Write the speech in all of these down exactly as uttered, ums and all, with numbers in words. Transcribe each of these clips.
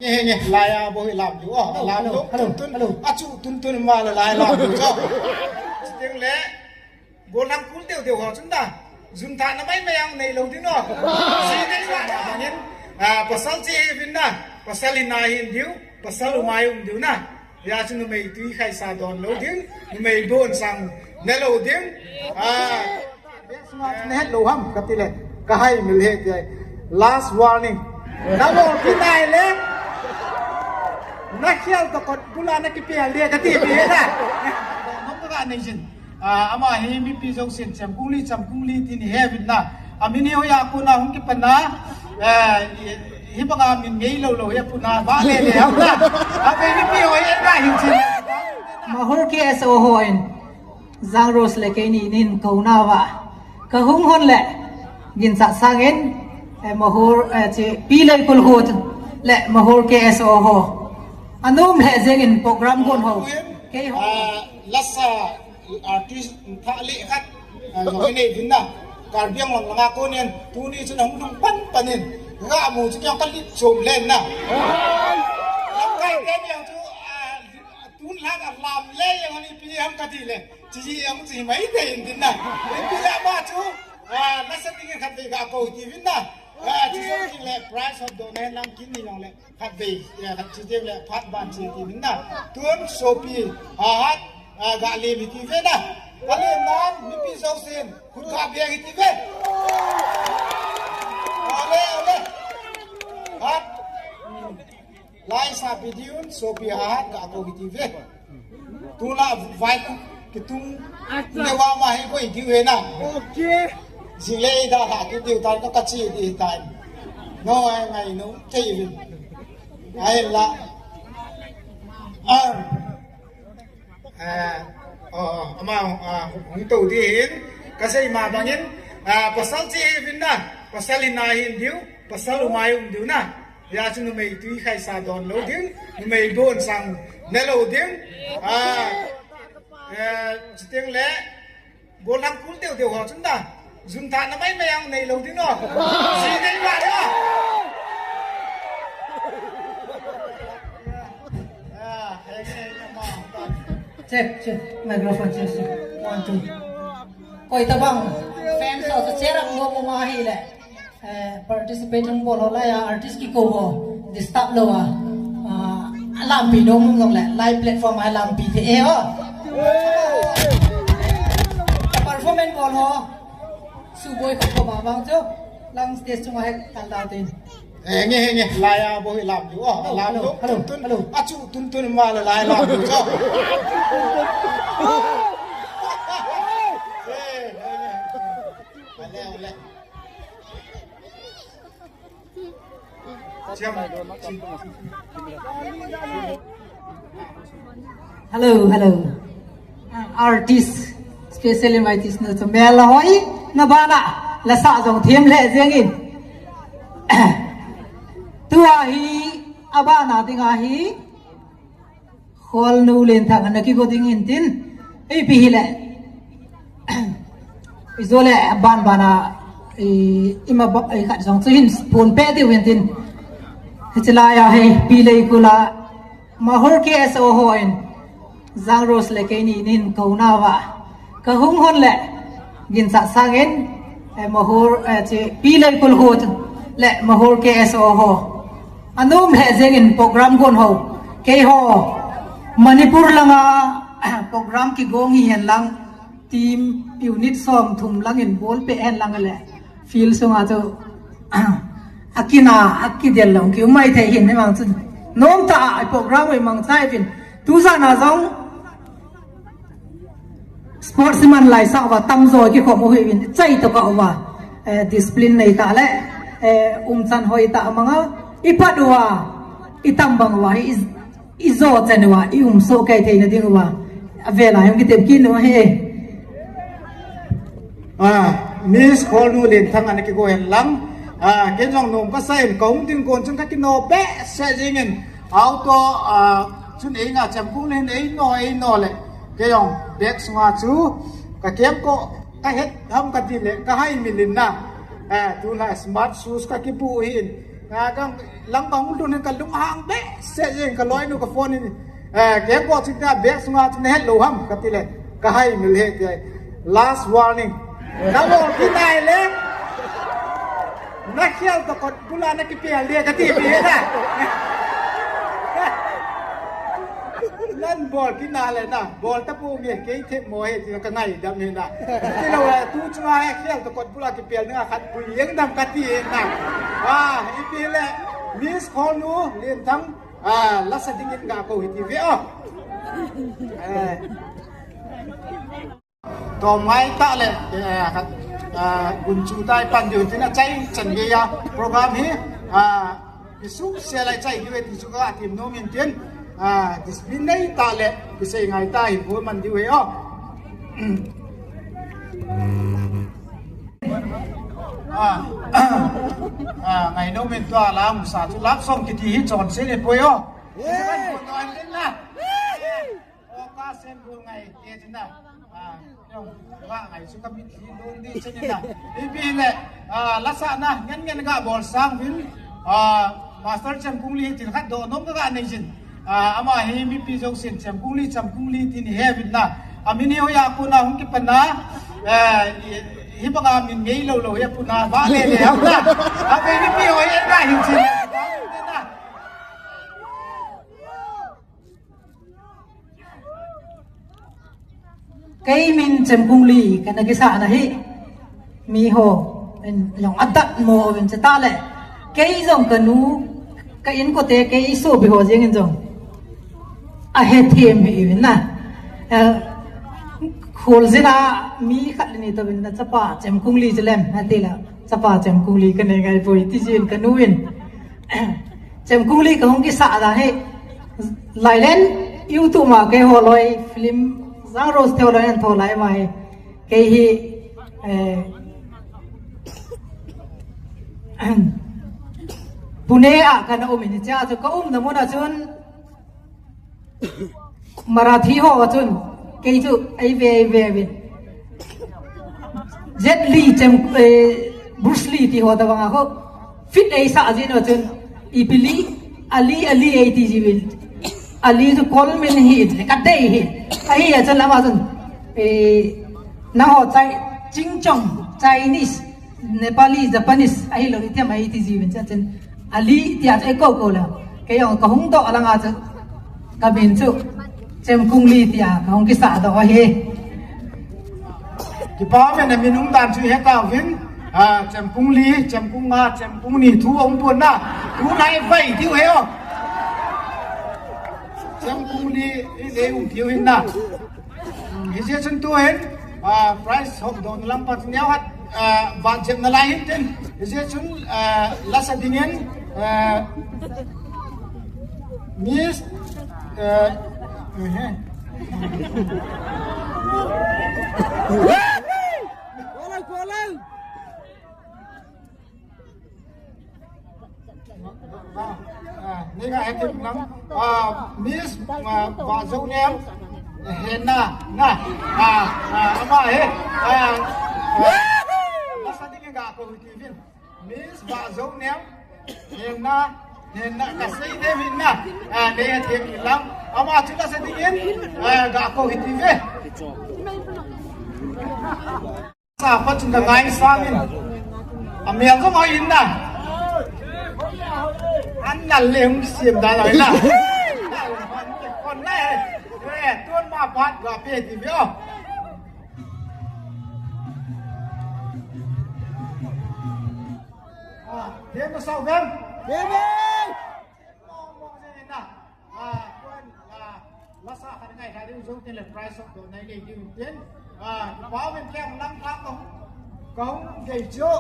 Nge, nge, lai a bou hi lam diu, oh, hello, lam hello, diu, hello, tun, tun, hello. Achu tun tun ma la lai lam diu, cho. Chuteng le, gollhang kul deu deu ho chun da. Jun thah na mai mai ang nei lou ding, oh. Si nei wa na hangin, ah, pasal chi hi vin na, pasal hi na hin diu, pasal u mai um diu na. Ya chu numei tui khai sa don lou ding, numei don sang ne lou ding. Ah. Sunga chu na het lou ham, kati le, ka hai mil he ti ai. Last warning. Na bol kit nai le. Na khel to kot bula na kipel le, kati pi he na. Nom ka nei jin. Ah, ama hi mipi jousen cham kung li, cham kung li ti ni he vin na. A min hi hoiya kona hung kipan na. Eh, hi banga min ngei lou lou he puna ba le le ham na. A pe mipi hoi e na hin chin. Mahur K S O ho in. Jang Rose le keini nin kou nauva ka hung hon le, ginchat sangin, eh, Mahur, eh, chi, Pi Leikul Hut le Mahur K S O ho. Anom lheh jengin program gon ho. Keiho. Ah, lasa artist thah le khat, ah, jong inei vin na. Karbi Anglong langa konin, tuni chun hung lhung pan panin. Ga mu chu kei ka lit chom len na. Lamkai te ni chu, ah, Tun lhang a lam le yang ani pi ham kati le. Chi ji yang chi mai te in tin na. Pi la ba chu. Ah, na setting khat ve ga ko ti vin na. Ah, chi so ti le price of donation lam kin ni long le. Khat ve. Ya khat chi ti le phat ban chi ti vin na. Tun sopi. Ha hat. Ah, ga le mi ti ve na. Ka le nan mipi jousen. Khut ga be ti ve. Ale, ale. Hat. Lai sa video, sopi hat ka ko kiti ve. Tula vai ku kitung. Acha. Ne wa ma he ko kiti ve na. Okay. Jile da ha kiti tan ka kachi di tan. No, ai ngai no, te ve. Ai la. Ah. Ah, oh, oh, ama, ah, hung to di hin. Ka sei ma bangin, ah, pasal chi hi vin na. Pasal hi na hin diu. Pasal u mai um diu na. Ya chu numei tui khai sa don lou ding, numei don sang ne lou ding. Ah, eh, chuteng le, gollhang kul deu deu ho chun da. Jun thah na mai mai ang nei lou ding no. Si nei wa no. Ah, eh, eh, eh, ma, ma. Check, check. Microphone check, check. One, two. Koi tabang. Fans ho sa cheer up mo mo ma hi le. Eh, participate hung bol ho lai a, artist kikou ho, disturb lou a. Ah, alampi dong hung jong le, live platform a alampi the e ho. Performance bol ho, suboi kho kho ba bang chu, lang stage chunga he kal da tin. Eh, nge, nge, lai a bou hi lam diu, oh, hello, lam hello, diu, hello, tun, tun, hello. Achu tun tun ma la lai lam diu, cho. Eh, nge, nge. Ale, ale. Hello, hello. Artist, special invitees nu chu mel la hoi, na bana, la sa jong them le jeng in. Tua hi, abana ding ahi. Kholnu Lenthang ana kigo ding in tin. Ei pi hi le. Ijo le ban bana i, ima ba, i khat jong chu hin phone pe diu hin tin. Hichi lai a hei Pi Leikul a Mahur K S O ho in. Jang Rose le keini nin kou nauva. Ka hung hon le, ginchat sangin, eh, Mahur, eh, chi, Pi Leikul Hut le Mahur K S O ho. Anom lheh jengin program gon ho. Keiho, Manipur langa, program kigong hi hen lang, team unit som thum langin bol pe hen lang le. Field sunga chu, akina, akidel long ki umai thei hin, himang chu. Nom ta a program ui mang chai vin. Tu jana jong, Sportsman lai sa uva tamjo kikhom u hi vin chai to ka uva, eh, discipline nei ta le, eh, umchan hoi ta manga, i pat uva, i tam bang uva, i, i jo chan uva, i um so kai thei na ding uva. Avela hem kitem kin uva he. Ah, Miss Kholnu Lenthang ana kigo hen lang. Ah, ken jong nom ka sa in ka hung ding kon chun ka kino be se jing in. Auto, ah, chun ei nga chem kung len ei no, ei no le. Kei jong bag sunga chu ka kem ko ka het ham ka ti le ka hai milin na. Eh, tu la smart shoes ka kibu hin. Ka, ka, lang ka hung lhun in ka lunghang behseh jeng, ka loinu ka phone in, eh, kei bol chit na bag sunga chun na het lou ham, ka ti le, ka hai mil e ti ai. Last warning. Na bol kit nai le, na khel toh kot bula na kipel de, ka ti pi he na. Nan bol kit nai le na, bol tapou nge, kei themmo e ti ka ngaidam e na. Tilou le, tu chunga he khel toh kot bula kipel na khat pui jeng dam ka ti e na. Ah, ipi le, Miss Kholnu Lenthang, ah, lasa dingin ga kou hiti ve o. Eh. Tom ngai ta le, eh, khat, ah, gunchu tai pan diu tin a chai chan geiya program hi, ah, kisu se lai chai diu ti chu ka ti nom in tin, ah, discipline nei ta le, kisei ngai ta hi bu man diu he o. Ah, ah, ngai nom in tua lam sa chu love song kiti hi chon se le poi o. Kisu kan ko to an tin na. O ka sen bu ngai ke tin na. Ah, yong, wa ngai chu ka mit hi don di chen na. Ipi le, ah, lasa na, ngen ngen ga bol sang vin. Ah, Master Chemkungli tin khat do nom ka ga nei jin. Ah, ama hi mipi jousen Chemkungli, Chemkungli tin he vin na. Amin hi hoiya kona hung kipan na. Eh, hi banga min ngei lou lou he puna ba le le ham na. Abe mipi hoi e na hin chin. Kei min Chemkungli kana kisah na hi. Mi ho in jong adat mo vin che ta le. Kei jong ka nu, ka inkote, kei sopi ho jeng in jong ahe them hi vin na. Eh, khol jin a mi khat le ni to vin na chapa Chemkungli che lem, na ti la chapa Chemkungli ka nei ngai poi ti jin ka nu in. Chemkungli ka hung kisah dan hi. Lailen YouTube ma kei ho loi film Jang Rose Theo loi an tho lai ma hi. Kei hi, eh, Pune a kana um in cha chu ka umna mun a chun Marathi ho chun, kei chu, ei ve, ei ve, ve. Jet Li chem, eh, Bruce Lee ti ho ta banga ho. Fit ei sa jin ho chun, ipi li, ali, ali ei ti ji vin. Ali chu kol min hi, ka dei hi. Ahi a chun lama chun, eh, na ho chai, ching chong, Chinese. Nepali, Japanese, ahilou, ithiam ahi ti ji vin cha chen. Ali, tia chu, eko ko la. Kei jong, ka hung doh langa chu. Ka min chu. Chemkungli tia, ka hung kisah doh ahi. Kipa min a min hung dan chu he ta vin. Ah, Chemkungli, Chemkung nga, Chemkungni thu hung pon na. Thu nai vai diu he o. Chemkungli, i le um diu hin na. Hijeh chun tuhin, ah, prize hopdoh lam pat neo hat, ah, vang jep nalai hin tin. Hijeh chun, ah, lasa dingin, ah, Miss, ah, eh. Ah, ah, ni nga heti lang. Ah, Miss, ah, Vahzounem, Henna, na. Ah, ah, ama he. Ah, ah, lasa dingin ga kou hiti vin. Miss Vahzounem, Henna, Henna, kasei de vin na. Ah, ni heti lang. Ama chu lasa dingin, ah, ga kou hiti ve. Sa pa chun ka ngai sang in. A mial ko ngai in na. An nal le hung siam da lai na. Kon na e. Eh, tuan ma pat ga pe ti vio. Ah, dia ma sau vem. Dia ma. Lasa khat ngai khat ding jou tin le prize hopdoh nai nei ding tin. Ah, pa ven keng lang kha kong, kong gei chu.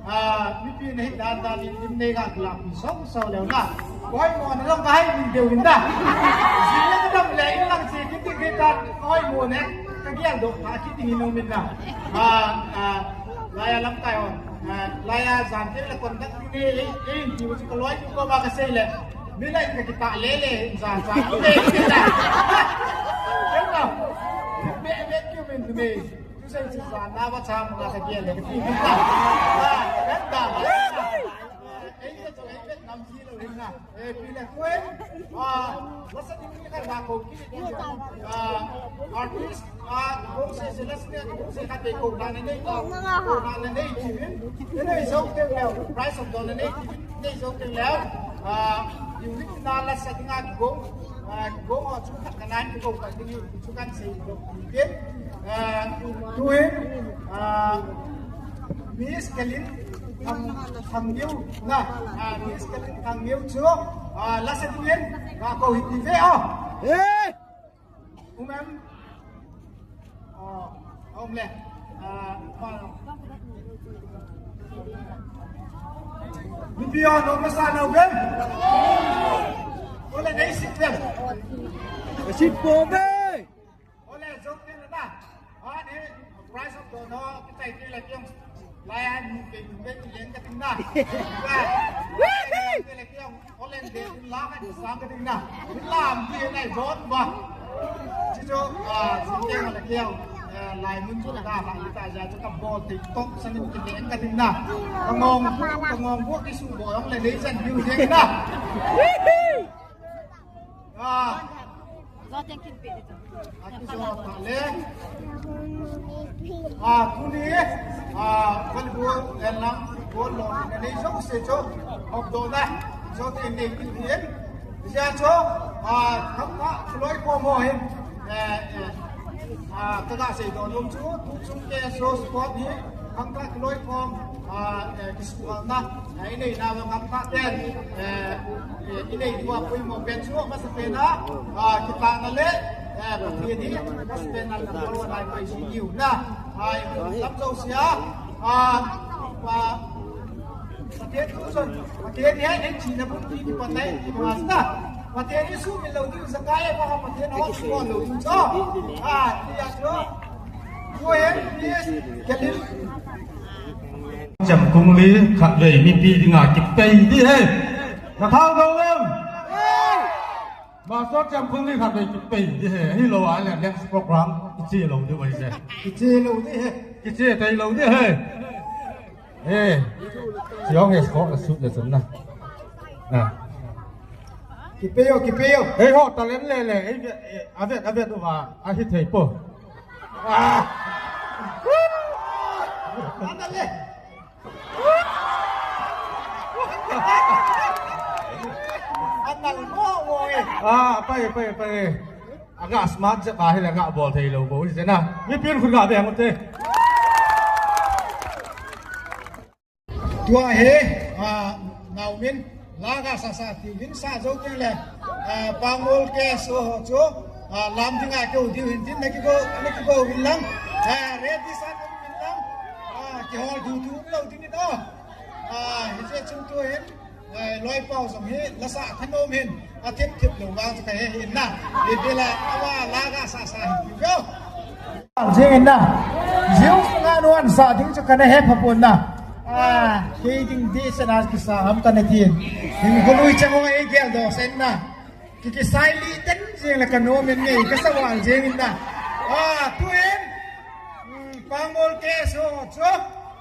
Ah, mipi na hi dan dan in lim nei ga kila pi song so leu na. Koi mo na lang ka hai min deu in da. Jing le ka dam le in lang si kit kit kit ta koi mo ne. Ka gial doh ta kit ding in um in na. Ah, ah, laya lam kai on. Ah, laya jan te le kon dak ni ne, eh, eh, ti mo chu ka loi ko ba ka sei le. Milai ka kita lele, sa, sa, ko be, kita. Kena. Be, be, kyu min tu me. Tu sai si sa, na ba cha mo ka ke le, kita. Ah, kena. Eh, eh, eh, Eh, pila kuen. Ah, lasa ding ni kan ba ko ki. Ah, artist, ah, ko se se lasa ni ko se ka te ko na ni ko. Ko na ni ni ki. Ni ni so ke le, price of dollar ni. Ni so ke le. Ah, you need na lasa ding a ko. Ah, ko ho chu ka na ni ko ka ding chu kan se ko. Ke. Ah, tu he. Ah, Miss Kalin Thang, Thangmiu na, ah, Miss Kalin Thangmiu chu, ah, lasa dingin, ah, ko hiti ve, oh. Hey! Um em? Oh, um le. Ah, mipi ho, no masa na um em? Ole, nei sit em? Sit po ve! Ole, jok tin na. Ani, price of dono, kitai ti la kiong. Lai an, ke, ke, ke, leng ka ting na. Ke, ke, kiong. Ole, de, la ka, sa ka ting na. La, am, ti, nai, jok, ba. Chi jo, ah, si kiong, la kiong. Eh, lai mun chu la da, la ta ja chu ka bol TikTok, sa ni ke, leng ka ting na. Ka ngong, ka ngong, ko ki su bo, ong le, le, jan, view, leng na. Ah. Aki jo ta le. Ah, tuni, ah, volleyball, eh, lang, ball lo, na nei jo se jo, hop do na, jo te nei ki yen. Ja jo, ah, kham ka, loi ko mo hin. Eh, eh. Ah, ka ga sei do nom chu, tu chung ke so sport hi, kham ka loi ko, ah, eh, ki school na. Inei na vang ham kha pen, eh, eh, inei dua pui mo pen chu, masa pen a, ah, kitahna le, eh, Pathen hi, masa pen a number one a pai si diu na. Ah, lam jo sia, ah, pa, Pathen tu son, Pathen hi, eh, china pun ki, ki patai, ki mas na. Pathen hi su min lo diu, Zakai, eh, pa, Pathen ho, su lo diu, cho. Ah, ti a cho. Go ahead, please, Kalin. Chemkungli khatvei mipi dinga kipei di he. Na thao go em? Master Chemkungli khatvei kipei di he. Hilou a le next program kiche lou di vai se. Kiche lou di he. Kiche tei lou di he. Eh. Chiong he score la shoot le chun na. Na. Kipei o, kipei o. Ei ho, talent le le. Ei, eh, avet, avet uva. Ahi thei po. Ah! Anale. Anal mo, mo, eh. Ah, pai, pai, pai. Aga smart jep ahi le ga bol thei lou bo, isi na. Mipin khut ga beng u te. Tua hi, ah, Naomin, la ga sa sa ti vin sa jo te le, ah, Pangmol K S O ho chu, ah, lam dinga keu diu hin tin, na kigo, na kigo vin lang, ah, ready sa ko vin lang, ah, kihol du du lo ding in o. Ah, hiche chung tu hin, eh, loi pau jong hi, la sa thanom hin, a thip thip lo vang chu ka he hin na. Ipi la, awa la ga sa sa hin, yo. Jing in na. Jiu nga nuan sa ding chu kana he pha pon na. Ah, kei ding di sa na kisa ham kana tin. Ding ko lui chang ho ei gel do sen na. Ki kisai li ten jing la ka nom in nei ka sa wal jing in na. Ah, tu in. Hmm, Pangmol K S O chu.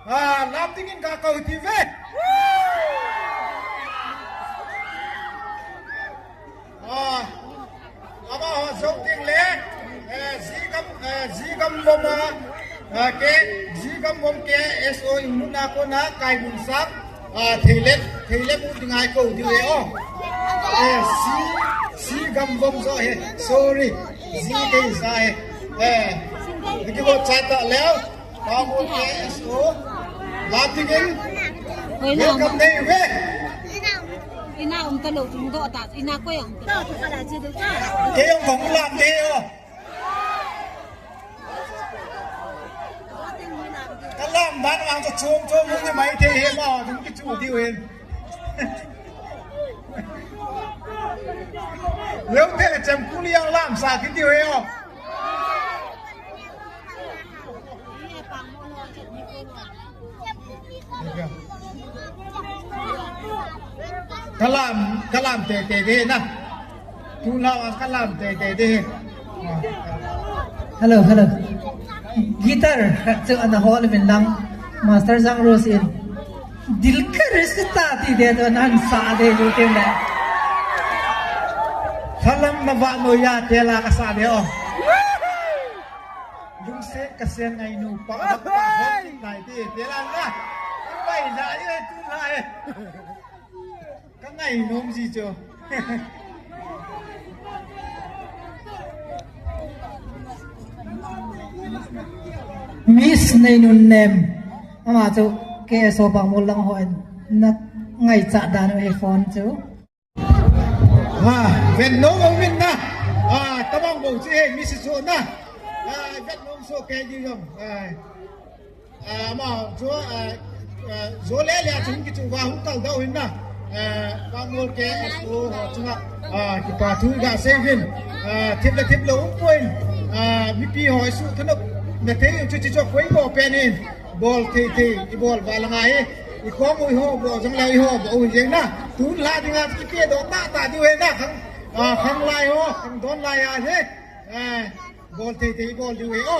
Ah, lam ding in ka kau ti ve. Ah, amaho jong ding le, eh, Zigam, eh, Zigam Vom a, eh, ke, Zigam Vom K S O in mun a kona kai mun sak, ah, theile, theile mu ding ai ko diu e o. Eh, Si, Zigam Vom jo he, sorry, Zi ke sa he. Eh, ki bo chai ta leo. Pangmol K S O. Lam ding in. Welcome dei ve. Ina um ta lo chung do ta. Ina ko yang. Kei jong kong lam dei o. Ka lam ban vang chu chom chom hung mai thei he ma, hung kichu diu hin. Leo te le Chemkungli jong lam sa kit diu he o. Ka lam, ka lam teitei de na. Tu la ka lam teitei de. Hello, hello. Guitar, chu ana hol min lang. Master Jang Rose in. दिल का रिश्ता ti de to nan sa de jo ke na. Thalam na vah noiya tela ka sa de o. Lungset ka sen ngainu pa pa pa nai ti tela na. Pai la ye tu la ye. Ka ngainom ji chu. Miss Neinunnem. Ama chu K S O Bangmol lang hon na ngaichat dan u hi phone chu. Ha, vet nom um in na. Ah, tabang bou chu hi Miss Sona. Ah, vet nom so ke di jong. Ah. Ah, ama chu, ah, ah, jo le le chung kichu va hung kal dau hin na. Ah, Bangmol K S O ho chunga, ah, kipa thu ga sei vin. Ah, thip le thip le um poi. Ah, mipi ho su thanop na thei chu chu chu koi bo pen in. Bol thei thei i bol va la ngai. I khom u ho bo jong le i ho bo u jeng na. Tun la dinga kipe do ta ta diu he na khang, ah, khang lai ho, khang don lai a he. Ah, bol thei thei i bol diu he o.